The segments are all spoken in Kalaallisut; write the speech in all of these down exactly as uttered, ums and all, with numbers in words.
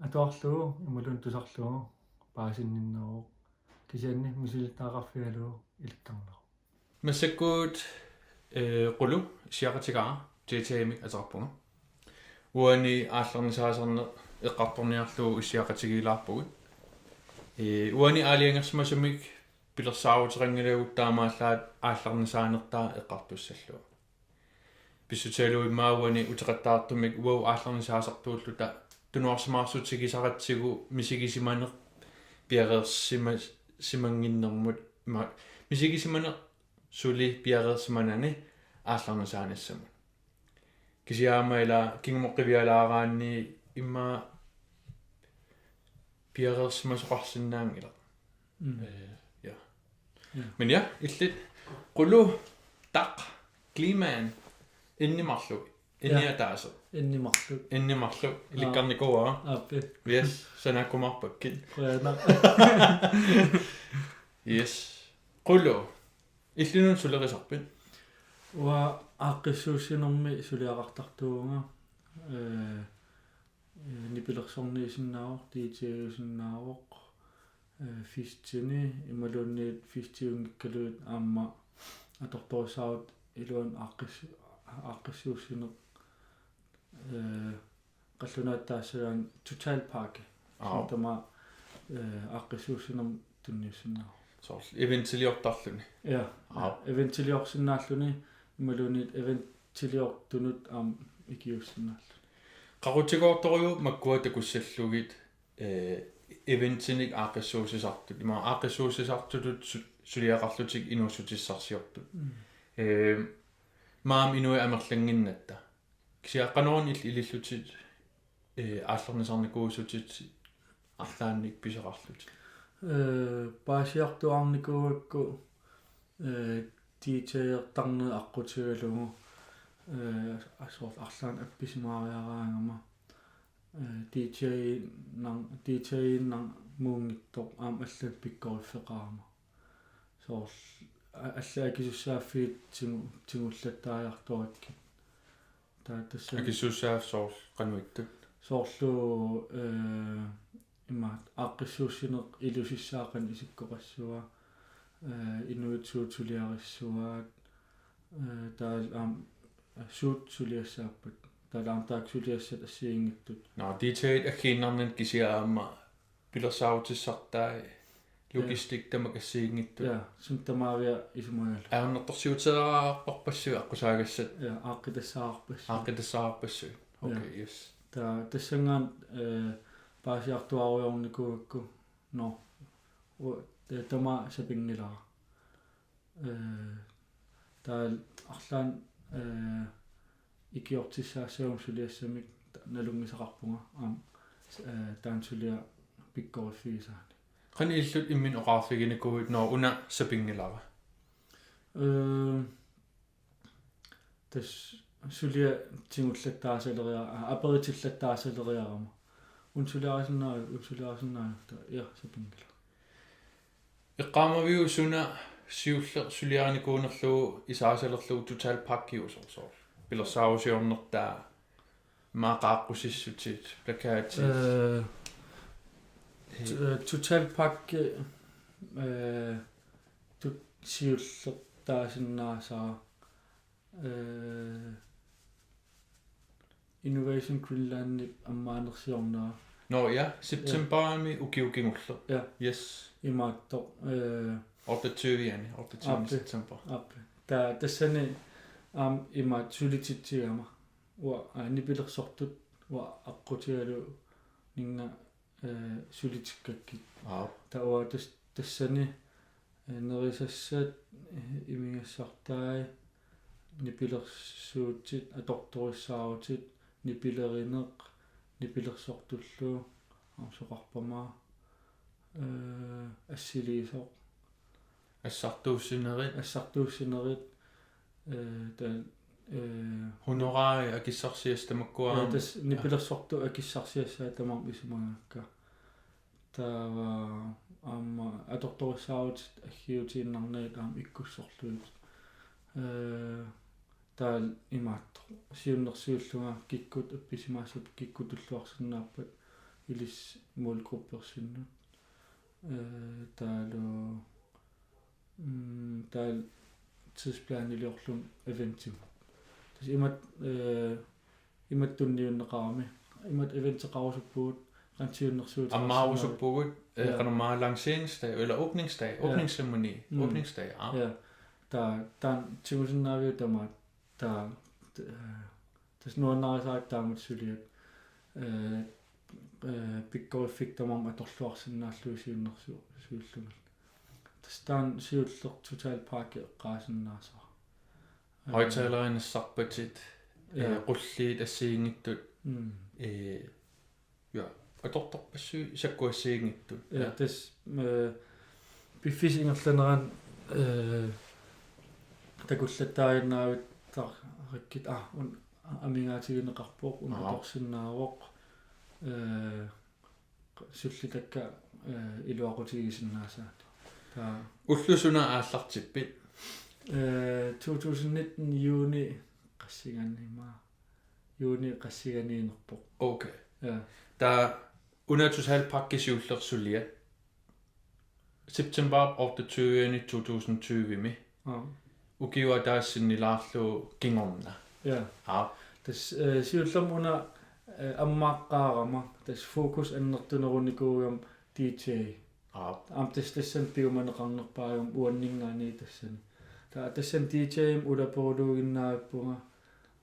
atuarlugu imaluunniit tusarlugu paasinninneruvoq. Kisianni misilittagaqarfigalugu ilikkarneruvoq. Massakkut, eh, Qulu issiaqatigaara, J J-mik ateqarpunga. Uani aallarnisaasarneq eqqartorniarlugu issiaqatigiilaarpugut. Eh, uani aalajangersimasumik pilersaaruteqanngilagut taamaallaat aallarnisaanertaa eqqartussallugu. Pissutigalugu immaqa uani uteqattaartumik uagut aallarnisaasartuulluta tunuarsimaarutigisaratsigu misigisimaneq piareersima-, simannginnermut, ma-, misigisimaneq suli piareersimanani aallarnisaanissamut. Kisianni aamma ila kingumut qivialaaraanni immaqa piareersimasoqarsinnaanngilaq. Mm. Eh, ja. Ja. Men ja, illit Qulu, Taq, Klimaen, Inni marluk, Inni Ja. ataaseq. Inni marluk. Inni marluk, Aa. ilikkarnikuuara. Aappi. Yes, sanaakkumaarpakkit. Qujanaq. Yes. Qulu, illit una sulerisarpit? Uanga aaqqissuussinermi suliaqartartuuvunga. Eh, eh, nipilersorniusinnaavoq, D J-usinnaavoq, eh, festini, imaluunniit festiunngikkaluit aamma atortorissaarutit iluani aaqqis-, aaqqissuussineq, eh, qallunaatut taassagaanni totalpakke. Aap. Soorlu tamaat, eh, aaqqissuussinermut tunniussinnaavoq. Soorlu eventiliortarluni. Ja. Aap. Eventiliorsinnaalluni, imaluunniit eventiliortunut aamma ikiuussinnaalluni. Qaqutigoortorujuk makkua takussallugit, eh, eventinik aaqqissuussisartut. Ima aaqqissuussisartutut su-, suliaqarlutik inuussutissarsiortut. Mm. Eh, maani inuit amerlannginnatta. Kisianni qanoruna il-, ilillutit, eh, aallarnisarnikuusutit arlaannik pisaqarlutit? Eh, paasiartuaarnikuugakku, eh, D J-ertarneq aqqutigalugu, eh, soorlu arlaannik appisimaariaraangama, eh, D J-nar-, D J-nar muunngitsoq aamma allanut pikkoriffeqarama. Soorlu a-, allat akisussaaffiit tigu-, tigullattaajartorakkit. Taava tassa Akisuussaaf soorlu qanoq ittut? Soorlu, eh, imaattoq aaqqissuussineq ilusissaaq qanoq isikkoqassava, eh, inuit suut suliarissuaat, eh, taavalu aamma suut suliassaappat. Taavalu aamma taakku suliassat assigiinngitsut. Nå, D J-t aggiinnarnani kisianni aamma pilersaarutissartai, Ja. logistik tamakku assigiinngitsut. Ja, suut tamaavia isumagaluarput. Ajornartorsiuteerarpassuit aqqusaagassat. Ja, aaqqitassaarpassuit. Aaqqitassaarpassuit. Okay, Ja. yes. Taava tassanngaannaq, eh, paasiartuaarujoornikuugakku, nå, u-, ta-, tamaat sapinngilara. Eh, taava arlaannik, eh, ikiortissaassaguma suliassamik ta-, nalunngisaqarpunga aamma, eh, taanna suliaq pikkoriffigisaanik. Qanoq ilillutit imminut oqaatiginikuuit, nå, una sapinngilara? Eh, tassa suliaq tigullattaasaleria-, aa, aperitillattaasaleriarama. Una suliarisinnaaviuk, una suliarisinnaaviuk, taava, ja, sapinngilara. Eqqaamaviuk suna siulleq suliarinikuunerlugu isaasalerlugu totalpakkiusoq soorlu? Pilersaarusiornertaa, immaqa qaaqqusissutit, plakatit. Eh, He- t-, eh, totalpakke, eh, tu-, siullertaasinnaasara, eh, Innovation Greenlandip ammaanersiornera. Nå ja, septembarimi ukioq kingulleq. Ja. Yes. Imaattoq, eh, otteogtyve-ani, otteogtyve Aappi. september. Aappi. Ta-, tassani aamma imaattoq sulititsigama. Uanga, aa, nipilersortut uanga aqqutigalunninnga, eh, sulitikkakkit. Aap. Taava uanga tas-, tassani, eh, nerisassat, eh, imigassartai, nipilersuutit, atortorissaarutit, nipilerineq, nipilersortullu, aamma soqarpama, eh, assiliisoq. Assartuussinerit. Assartuussinerit, eh, ta-, eh, Honorarit akissarsiassat tamakkua ja, aamma. Tassa nipilersortut akissarsiassaat tamarmik isumagaakka. Taava aamma atortorissaarutit aggiutiinnarnagit aamma ikkussorlugit. Eh, taava imaattoq. Siunnersuullunga kikkut appisimaassappat kikkut tulluarsinnaappat ilissi målgruppersinnut. Øh, taavalu, mm, taavalu tidsplaniliorlunga eventimut. Tassa imatut, øh, imatut tunniunneqarami. Imatut eventeqarusuppugut, qanoq siunnersuuteqarsinnaavit. Ammaarusuppugut, øh, Ja. qanormaa lanceringsdag, eller åbningsdag, Ja. Åbningsceremoni, Mm. Åbningsdag, ja. Ja. Taava, taanna tigusinnaaviuk tamaat, taava, øh, tassa nuannarisarakku taamatut suliat, øh, øh, pikkoriffik tamarmik atorluarsinnaallugit siunnersu-, siullermik. Tassa taanna siulleq totalpakke eqqaasinnaasara. Øh, Højttalerinik nassarpatit, Ja. øh, qulliit assigiinngitsut, Mm. øh, ja, atortorpassuit sakkuassigiinngitsut. Ja, Ja. tassa, øh, piffissap ingerlanerani, øh, takullattaajunnaavittartarakkit, ah, una amigaatigineqarpoq, una Aha. atorsinnaavoq, øh, sullitakka, øh, iluaqutigisinnaasaat. Taava Ulloq suna aallartippit? Øh, to tusind nitten juni qassiganiinnerpoq. Juni qassiganiinnerpoq. Okay. Ja. Taava una totalpakke siulleq suliat. September otteogtyve to tusind tyve-mi. Ja. Ukioq ataaseq sinnilaarlugu kingorna. Ja. Ja. Tassa, øh, siullermik una, øh, ammaaqqaarama, tassa fokus annertunerunikuugami D J. Aap. Aamma tassa tassani piumaneqarnerpaagami uanninngaanniit tassani. Taava tassani D J-mik ulaperuluuginnavippunga.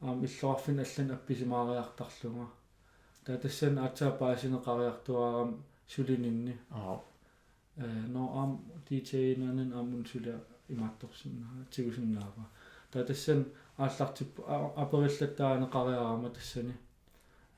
Aamma illoqarfinni allani appisimaariartarlunga. Taava tassani aatsaat paasineqariartuaarami sulininni. Aap. Øh, nå, aamma D J-innaanani aamma una suliaq imaattorsinnaa-, tigusinnaavaa. Taava tassani aallartippu-, a-, aperillattaaneqariarama tassani.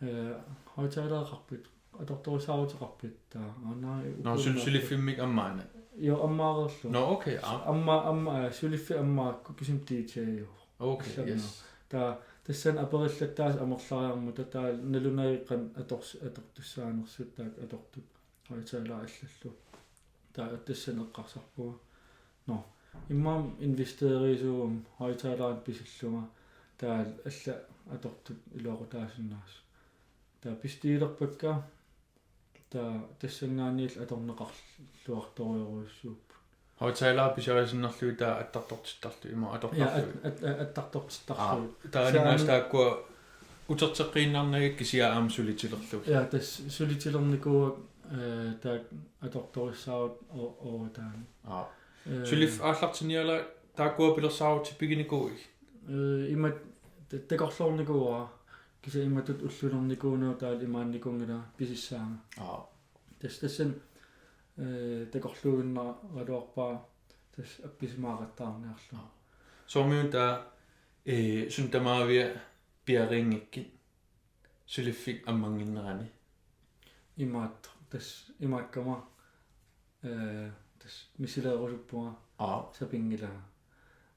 Øh, højttalereqarpit, atortorissaaruteqarpit, taava, aana, Nå, sul-, ukua-, suliffimmik ammaana? Jo, ammaareerlunga. Nå, okay, aap. Amma-, amma-, øh, suliffik ammaarakku kisimi D J-uvoq. Okay, Allanngorpoq. Yes. Taava tassani aperillattaasut amerlariarmata taava nalunagu qanoq ators-, atortussaanersut taakku atortut højttaleriat allallu. Taava tassani eqqarsarpunga. Nå, immaqa investeriisuugama højttalerinik pisillunga. Taava allat atortut iluaqutaasinnaasut. Taava bestillerpakka. Taava tassanngaanniillu atorneqarluartorujorujussuupput. Højttaleriat pisarisinnaallugit taava attartortittarlugit, ima Ja, atortarlugit. At-, at-, at-, attartortittarlugit. Aap, taava Kisianni aamma taakkua uterteqqiinnarnagit kisianni aamma sulitilerlugit. Ja, tassa sulitilernikuuakka, øh, taakku atortorissaarut o-, oorutaani. Aap. Øh, Suliffik aallartinnialaat taakkua pilersaarutit piginikuuigit? Øh, imatut ta-, takorloornikuuara, kisianni imatut ullulernikuunagu taavalu imaannikuunngilanga pisissaanga. Aap. Tassa tassani, øh, takorluuinnaraluarpara tassa appisimaaqattaarniarlugu. Aap. Soormi-una taava, øh, suut tamaviat piariinngikkit suliffik ammannginnerani? Imaattoq, tassa imaakkama, øh, tassa misileerusuppunga Aap. sapinngilanga.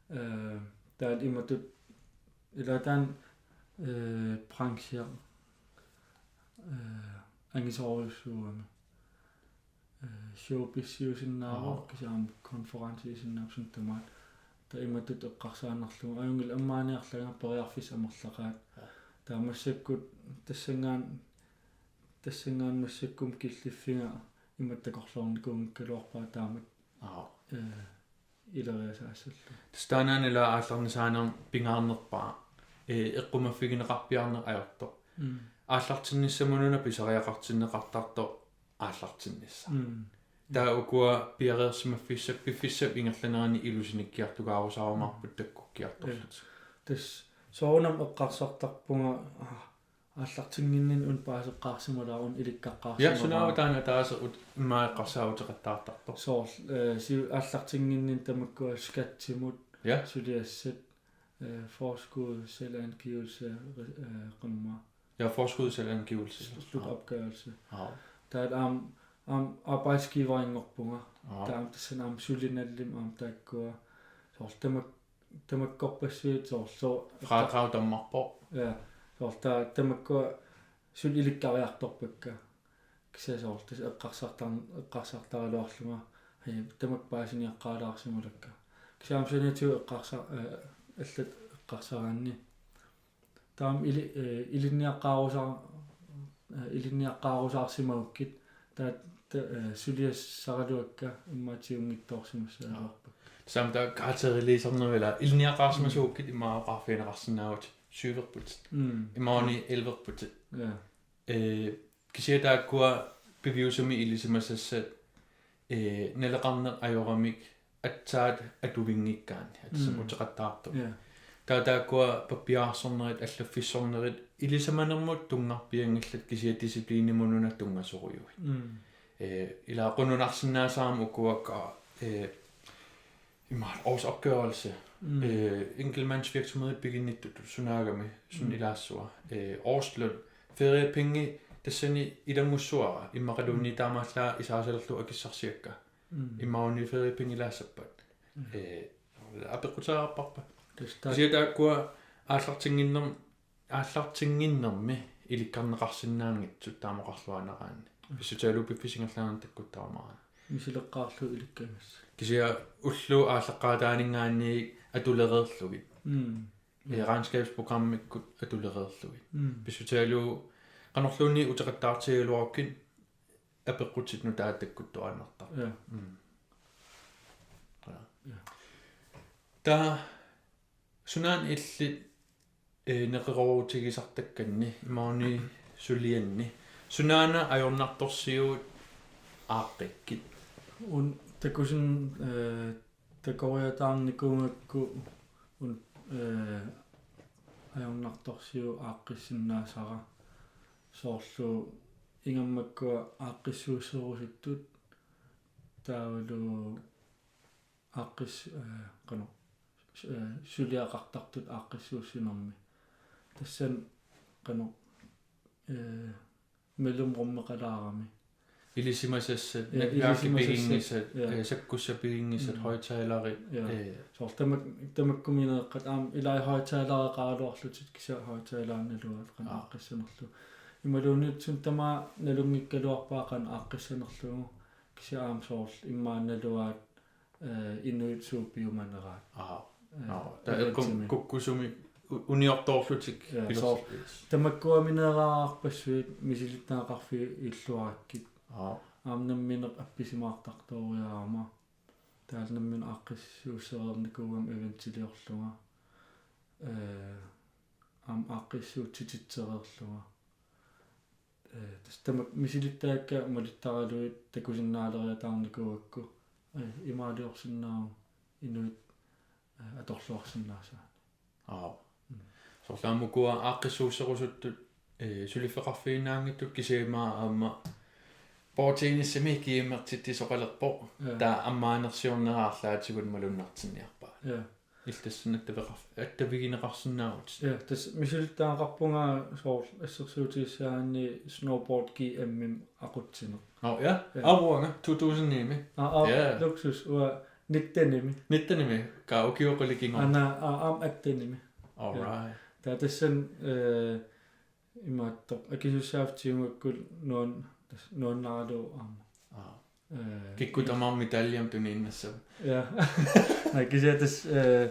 Øh, taava imatut, ilaa taanna, øh, branchia, øh, angisoorujussuugami. Øh, showbizziusinnaavoq, Aap. kisianni aamma konferenciusinnaavoq suut tamaat. Taava imatut eqqarsaannarlugu. Ajunngilaq ammaaniarlanga periarfissat amerlaqaat. Ja. Taava massakkut tassanngaanniit, tassanngaanniit massakkut killiffiga imatut takorloornikuunngikkaluarpara taamatut, Aap. øh, ileriasaassallugu. Tassa taannaana ilaa aallarnisaanermi pingaarnerpaaq, øh, eqqumaffigineqarpiarneq ajortoq. Mm. Aallartinnissamut-una pisariaqartinneqartartoq aallartinnissaq. Mm. Taava ukua piareersimaffissat piffissap ingerlanerani ilusinikkiartugaarusarumaarput takkukkiartorlutik. Ja. Tassa soorunami eqqarsartarpunga, ah, aallartinnginninni una paaseqqaarsimalaarlunga, una ilikkaqqaarsimalaarlunga. Ja, sunaava taanna ataaseq ut-, immaqa eqqarsaaruteqattaartartoq? Soorlu, øh, siu-, aallartinnginninni tamakkua skattimut Ja. suliassat, øh, forskud, selvangivelse, øh, qanormaa. Ja, forskud, selvangivelse. Sl-, slutopgørelse. Aap. Taava aamma, aamma arbejdsgiverinngorpunga. Aap. Taava aamma tassani aamma sulinallimik aamma taakkua. Soorlu tamak-, tamakkorpassuit soorlu. Fradrag tammarpoq. Ja. Soorlu taava tamakkua suli ilikkariartorpakka. Kisianni soorlu tassa eqqarsartar-, eqqarsartaraluarlunga. Hej, tamakku paasiniaqqaalaarsimalakka. Kisianni aamma saniatigut eqqarsa-, øh, allat eqqarsaraanni. Taava aamma ili-, øh, ilinniaqqaarusa-, eh, ilinniaqqaarusaarsimagukkit, taava, ta-, eh, suliassaraluakka immaqa tigunnginnerussaagaluarpakka. Tassami taava karakteriliisarnermi ila ilinniaqqaarsimasugukkit immaqa oqarfigineqarsinnaavutit syverputit. Mm. Imaluunniit elverputit. Ja. Eh, kisianni taakkua piviusumik ilisimasassat, eh, naleqarneq ajoramik aatsaat atuinngikkaanni, aatsaat Mm. uteqattaartoq. Ja. Taava taakkua pappiararsornerit, allaffissornerit, ilisimanermut tunngarpianngillat kisianni disciplinimut una tunngasorujuit. Mm. Eh, ila qununarsinnaasarami ukua, eh, imaat årsopgørelse. Mm. Eh, enkeltmandsvirksomhed piginnittutut sunaagami, suna Mm. ilaassua. Eh, årsløn. Feriepenge tassani ilanngussuara, immaqaluunniit Mm. taamaallaat isaasalerlu akissarsiakka. Mm. Imaluunniit feriepenge ilaassappat. Mm. Eh, apeqquteqarparput. Tassa taak- Kisianni taakkua aallartinnginnerm-, aallartinnginnermi ilikkarneqarsinnaanngitsut taama oqarluaannaraanni. Mm. Pissutigalugu piffissap ingerlanerani takkuttaramaraanni. Misileqqaarlugu ilikkagassat. Kisianni ullut aallaqqaataaninngaanniit atulereerlugit. Mm. Eh, regnskabsprogrammikkut atulereerlugit. Mm. Pissutigalugu qanorluunniit uteqattaartigigaluarukkit apeqqutit nutaat takkuttuaannartarput. Ja. Mm. Ja. Ja. Taava sunaana illit, eh, neqeroorutigisartakkanni, imaluunniit sulianni, sunaana ajornartorsiutit aaqqikkit? Una takusin-, eh, takoriataarnikuugakku una, eh, ajornartorsiut aaqqissinnaasara, soorlu ingammik makkua aaqqissuusserusuttut taavalu aaqqis-, eh, qanoq, eh, suliaqartartut aaqqissuussinermi. Tassani qanoq, eh, mellemrummeqalaarami. Ilisimasassat, ja, netværki ilisimasassat, piginngisat, ja. Eh, sakkussat piginngisat, mm, højttalerit, ja. Eh. Soorlu tamak-, tamakku mineeqqat aamma ilai højttalereqaraluarlutik kisianni højttalerinik naluaat qanoq, aa, aaqqissanerlugu. Imaluunniit suna tamaat nalunngikkaluarpara qanoq aaqqissanerlugu kisianni aamma soorlu immaqa naluaat, eh, inuit suut piumaneraat. Aa. Eh, nå, taava eqqum eventimik kukkusumik u-, uniortoorlutik, ja, pilersi-, soorlu. Yes. Tamakkua mineeraaqqassuit misilittagaqarfigalugit illuarakkit. Aa. Aamma nammineq appisimaartartorujuugama. Taava nammineq aaqqissuussereernikuugama eventiliorlunga. Eh, aamma aaqqissuussititsereerlunga. Eh, tassa tamakku misilittagakka malittaralugit takusinnaaleriataarnikuugakku, eh, imaaliorsinnaavoq inuit, eh, atorluarsinnaasut. Aap. Mm. Soorlu aamma ukua aaqqissuusserusuttut, eh, suliffeqarfiginnaanngitsut kisianni aamma bordtennisimi GM-ertitsisoqalerpoq. Ja. Taava ammaanersiornerat arlaatigut malunnartinniarpaat. Ja. Illit tassani attaveqarf-, attavigineqarsinnaavutit. Ja, tassa misilittagaqarpunga soorlu assersuutigissagaanni snowboard GM-imi aqutsineq. Nå, ja. Ja. Aa, uanga, to tusind-imi. Aa, aa, ja. Luksus, uanga nitten-imi. Nitten-imi, kaa ukioq qulit kingorna. Aana, aa, aamma atten-imi. All right. Ja. Taava tassani, eh, imaattoq, akisussaaffik tigugakkulu nuan-, tassa nuannaralugu aamma. Aa. Eh, kikkut tamarmik medaljemik tuniinnassavaat. Ja. Naa, kisianni tassa, eh,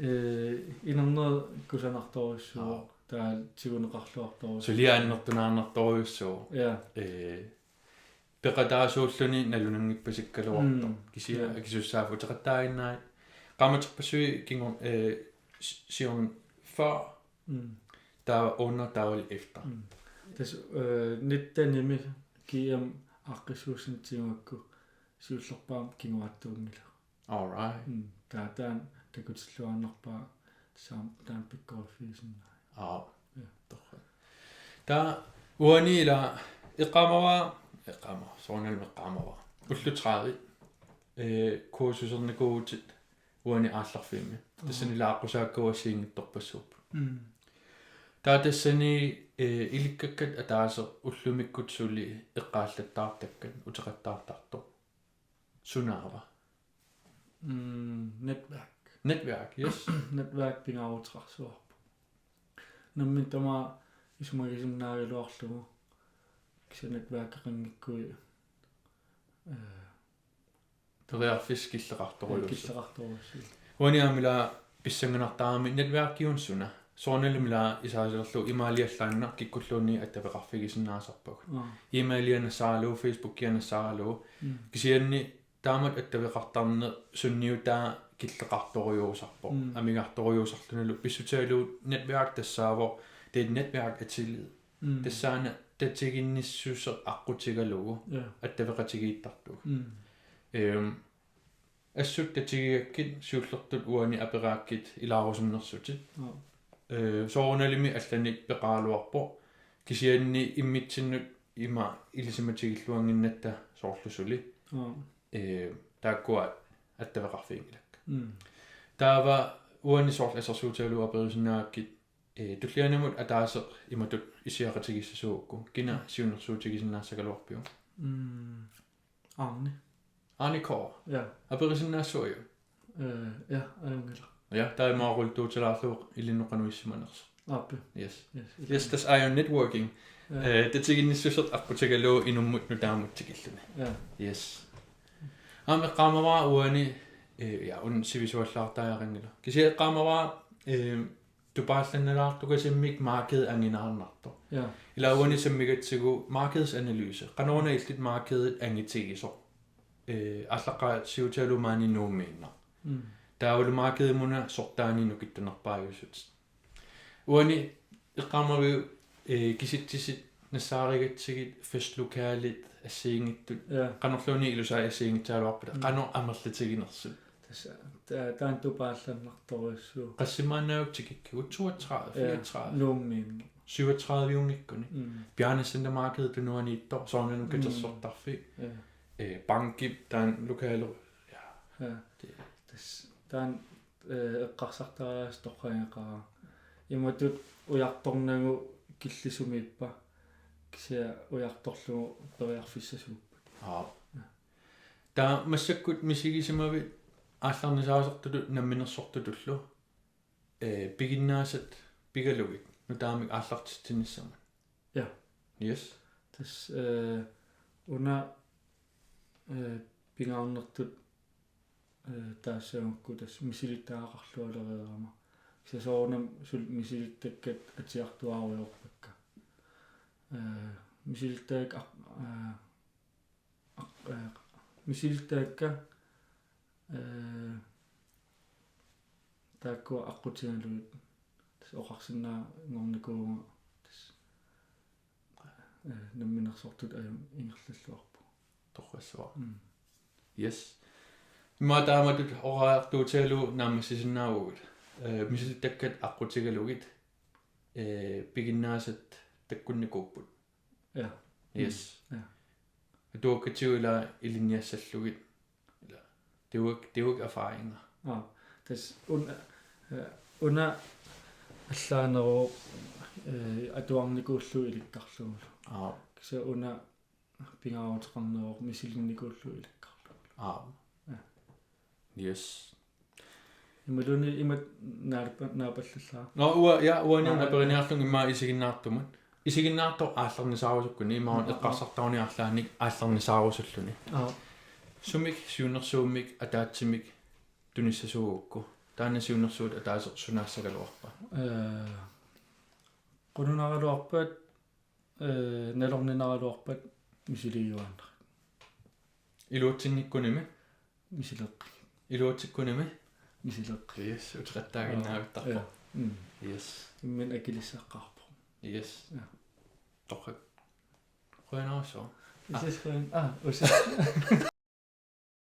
eh, inerneq kusanartorujussuuvoq. Aa. Taava tiguneqarluartorujussuuvoq. Suliaq annertunaarnartorujussuuvoq. Ja. Eh, peqataasuulluni nalunanngippasikkaluartoq. Mm. Kisianni, ja, akisussaaffik uteqattaaginnarlugu. Qaammaterpassuit kingor-, eh, s-, siorna før. Mm. Taava under, taava efter. Mm. Tassa, eh, nitten-imi GM aaqqissuussineq tigugakku siullerpaamik kinguaattuunngilaq. All right. Mm. Taava taanna takutilluarnerpaaq tassami taanna pikkoriffigisinnaavara. Aap. Ja. Torrak. Taava uani ila eqqaamavara, eqqaamavara, soorunami eqqaamavara. Ullut tredive, eh, kursusernikuuvutit uani aallarfimmi. Aha. Tassani ila aqqusaakkavut assigiinngitsorpassuupput. Mm. Taava tassani, eh, ilikkakkat ataaseq ullumikkut suli eqqaallattaartakkat uteqattaartartoq sunaava? Mm, netværk. Netværk, yes. Netværk pingaaruteqarsuarpoq. Nammineq tamaat isumagisinnaagaluarlugu. Kisianni netværkeqanngikkuit, eh, periarfissat killeqartorujussuupput. Killeqartorujussuupput. Uani aamma ila pissanganartarami netværkiuna suna. Soorunalimi ila isaaserlu imaaliallaannaq kikkulluunniit attaveqarfigisinnaasarpagut. Aa. E-mailia nassaaralugu, Facebookia nassaaralugu. Mm. Kisianni taamatut attaveqartarneq sunniutaa killeqartorujussuusarpoq. Mm. Amigartorujussuusarlunilu pissutigalugu netværk tassaavoq, det er et netværk af tillid. Mm. Tassaana tatiginnissuseq aqqutigalugu. Ja. Attaveqatigiittartugut. Mm. Øhm, assut tatigigakkit siullertut uani aperaakkit ilaarusunnersutit. Ja. Øh, soorunalimi allanik peqaraluarpoq. Kisianni immitsinnut ima ilisimatigilluannginnatta soorlu suli. Ja. Øh, taakkua attaveqarfiginngilakka. Mm. Taava uani soorlu assersuutigalugu aperisinnaagakkit, øh, tullianut ataaseq imatut issiaqatigissagukku. Kina siunnersuutigisinnaassagaluarpiuk? Mm. Arne. Arne Kåre. Ja. Aperisinnaassuujuk? Øh, ja, ajunngilaq. Ja, taava immaqa oqaluttuutilaarlugu ilinnut qanoq issimanersoq. Aappi. Yes. Yes. Yes, tassa aajuna networking. Ja. Øh, tatiginnissuseq aqqutigalugu inummut nutaamut tikilluni. Ja. Yes. Aamma eqqaamavara uani, øh, ja, una sivisuallaartariaqanngilaq. Kisianni eqqaamavara, øh, tupaallannalaartukasimmik marked anginaarnartoq. Ja. Ila uani sammigatsigu markedsanalyse. Qanoruna illit markedit angitigisoq. Øh, aallaqqaassiutigalugu maani Nuummiinnaq. Mm. Taavalu markedimuna sortaani nukittunerpaajussut. Uani eqqaamaviuk, øh, kisitsisit nassaarigatsigit, festlokalit assigiinngitsut. Ja. Qanorluunniit ilusaat assigiinngitsuugaluarpata. Mm. Qanoq amerlatiginersut. Tassa, ta-, taanna tupaallannartorujussuuvoq. Qassimaannaavik tikikkigut, toogtredive, ja, fireogtredive. Nuummiinnaq. Syvogtredive-unngikkunik. Mm. Bjarne Center Marked tunuaniittoq, soorunami, mm, katersortarfik. Ja. Øh, bankip taanna lokale. Ja. Ja. Det. Tassa, taanna, øh, eqqarsartariaaseq torrageqaara. Imatut ujartornagu killissumiippa. Kisianni ujartorlugu periarfissasuuppat. Aap. Ja. Taava massakkut misigisimavit aallarnisaasartutut namminersortutullu, øh, piginnaasat pigalugit nutaamik aallartitsinissamut. Ja. Yes. Tassa, øh, una, øh, pingaarnertut, øh, taassagukku tassa misilittagaqarlualereerama. Kisianni soorunami suli misilittakkat atiartuaarujoorpakka. Øh, misilittagakka aq-, øh, Aq-, øh, misilittagakka, øh, taakkua aqqutigalugit tassa oqarsinnaanngornikuuvunga tassa, øh, namminersortutut ajunngilaq ingerlalluarpugut. Torrassuaq. Mm. Yes. Immaqa taamatut oqariartuutigalugu naammassisinnaavugut. Øh, misilittakkat aqqutigalugit, øh, piginnaasat takkunnikuupput. Ja. Yes. Mm. Ja. Atuakkatsigu ila ilinniassallugit. Ila. Tiuak, tiuak erfaringer. Ja. Tassa un-, øh, una allaaneruvoq, øh, atuarnikuullugu ilikkarlugulu. Ja. Kisianni una pingaaruteqarneruvoq misilinnikuullugu ilikkarlugulu. Ja. Yes. Imaluunniit imatut naalpa-, naapallallara. Nå, ua-, ja, uani. Aa, aperiniarlunga immaqa isiginnaartumut. Isiginnaartoq aallarnisaarusukkuni, immaqa, aa, eqqarsartaruni arlaannik aallarnisaarusulluni. Aa. Sumik siunnersuummik ataatsimik tunissasuugukku, taanna siunnersuut ataaseq sunaassagaluarpa? Øh, qununaraluarpat, øh, nalorninaraluarpat misiliiuaannarpara. Iluatsinnikkunimi? Misileqqigit. Iluatsikkunimi? Misileqqigit. Yes, uteqattaaginnavittarpoq. Ja. Mm. Yes. Imminut akilissaqqaarpoq. Yes. Ja. Torrak. Qujanarsuaq. Isis qujan-, ah, usi.